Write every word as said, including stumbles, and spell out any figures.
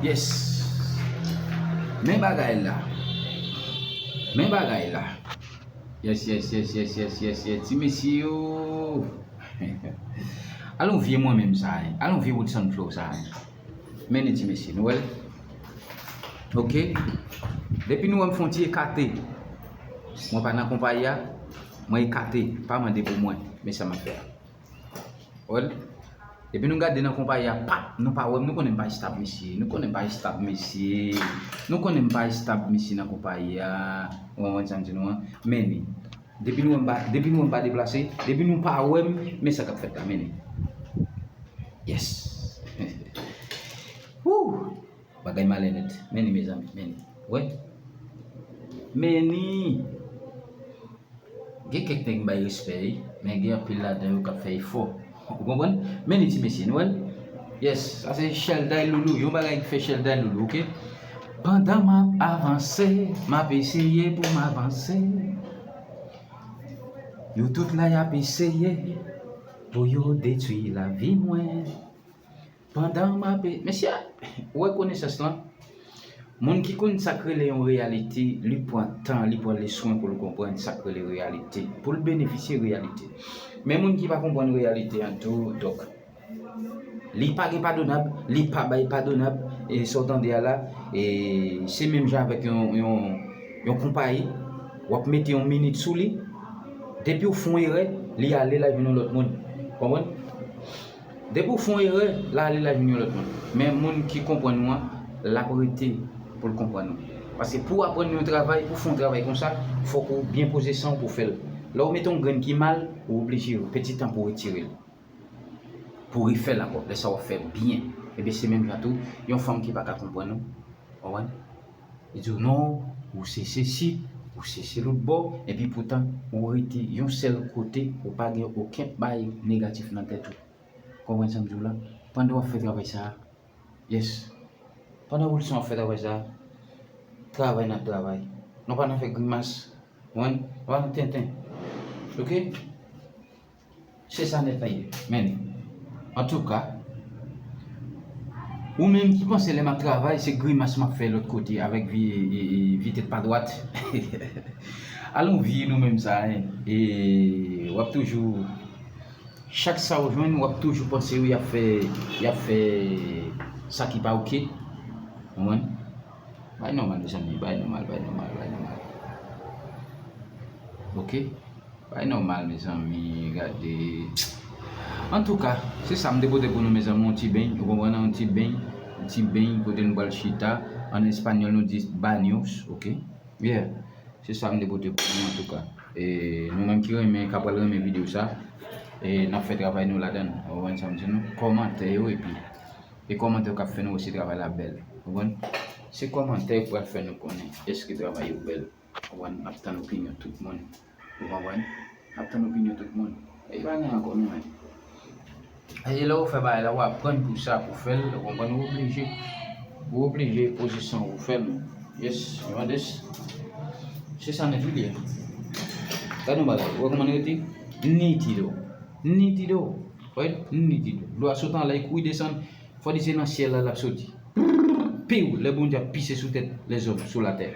Yes. Men bagay la. Men bagay la. Yes, yes, yes, yes, yes, yes, yes. Ti mesye yo. Alon vye mwen menm sa, hein. Alon vye Woodson Flow sa, hein. Men ti mesye, nou wè l? Ok. Depi nou wè m fè yon ti ekate, mwen pa nan konpayi a, mwen ekate, pa mande pou mwen, men sa m ap fè a. Wè l? Epi nou gade nan konpayi a, pap, nou pa wè m, nou konnen m pa estab mesye, nou konnen m pa estab mesye, nou konnen m pa estab mesye nan konpayi a, ou konprann sa m di nou an, men ni. Depi nou wè m pa, depi nou wè m pa deplase, depi nou pa wè m, men sa k ap fèt la, men ni. Yes. Woo! Bagay malè nèt. Men ni, mezanmi, men ni. Wè. Men ni. Gen kèk nèg m bay respè, wi, men gen anpil ladan yo k ap fè efò. Ou konprann? Men ni ti mesye, nou wè l? Yes, sa se Shelday Loulou, yon bagay ki fè Shelday Loulou, ok? Pandan m ap avanse, m ap eseye pou m avanse. Yo tout la, y ap eseye pou yo detwi lavi mwen. Pandan m ap, mesye, ou wè konesans lan? Moun ki konn sa k rele yon reyalite, li pran tan, li pran leswen pou l konprann sa k rele reyalite, pou l benefisye reyalite. Men moun ki pa konprann reyalite an tou, donk, li pa gen padonab, li pa bay padonab, e sa w tande a la, e se menm jan avèk yon, yon, yon konpayi, w ap mete yon minit sou li, depi w fè yon erè, li ale l al jwenn yon lòt moun. Konprann? Depi w fè yon erè, l ale l al jwenn yon lòt moun. Men moun ki konprann ou an, l ap rete pou l konprann ou. Paske pou w aprann yon travay, pou w fè yon travay konsa, fòk ou byen poze san w pou w fè l. Lè w mete yon grenn ki mal, ou oblije pèdi tan pou w retire l. Pou w refè l ankò. Lè sa w ap fè byen. Ebyen, se menm jan tou, yon fanm ki pa ka konprann ou, w konprann? Li di w non, ou se sesi, ou se se lòt bò, epi poutan, ou rete yon sèl kote, ou pa gen okenn bagay negatif nan tèt ou. Konprann sa m di w la? Pandan w ap fè travay sa a, yes. Pandan Wilson ap fè travay sa a, travay n ap travay. Nou pa nan fè grimas, konprann? Nou pa nan tenten. Ok? Se sa nèt la ye. Men, antouka, ou menm ki panse lè m ap travay, se grimas m ap fè lòt kote avèk vi, e, e, vi tèt pa dwat. Alon vye nou menm sa, hein. E w ap toujou Chak sa w jwenn, w ap toujou panse yo, y ap fè, y ap fè sa ki pa oke. Konprann? Bay nòmal, mezanmi, bay nòmal, bay nòmal, bay nòmal. Oke? Bay nòmal, mezanmi, gade. Antouka, se sa m te pote pou nou, mezanmi, yon ti beny, ou konprann, yon ti beny, yon ti beny, kote nou pral chita, an espanyòl, nou di baños, oke? Yeah. Se sa m te pote pou nou antouka. E nou menm ki renmen, k ap pral renmen videyo sa, e n ap fè travay nou ladan l. Ou konprann sa m di nou? Kòmantè yo epi. E kòmantè yo k ap fè nou wè si travay la bèl. Ou konprann? Se kòmantè yo k pral fè nou konnen èske travay yo bèl. Ou konprann? N ap tann opinyon tout moun. Ou konprann? N ap tann opinyon tout moun. E pa gen ankò non, men. E lè w fè bagay la, w aprann pou sa, pou fè l, ou konprann, ou oblije. Ou oblije poze san w pou fè l. Yes, you understand? Se sa nèt li ye. Gade yon bagay, ou wè kòman li rete? Nítido. Nítido. Right? Nítido. Dlo a sot anlè, kouri desann. Fò di se nan syèl la l ap soti. Piw! Lè Bondye ap pise sou tèt lèzòm, sou latè.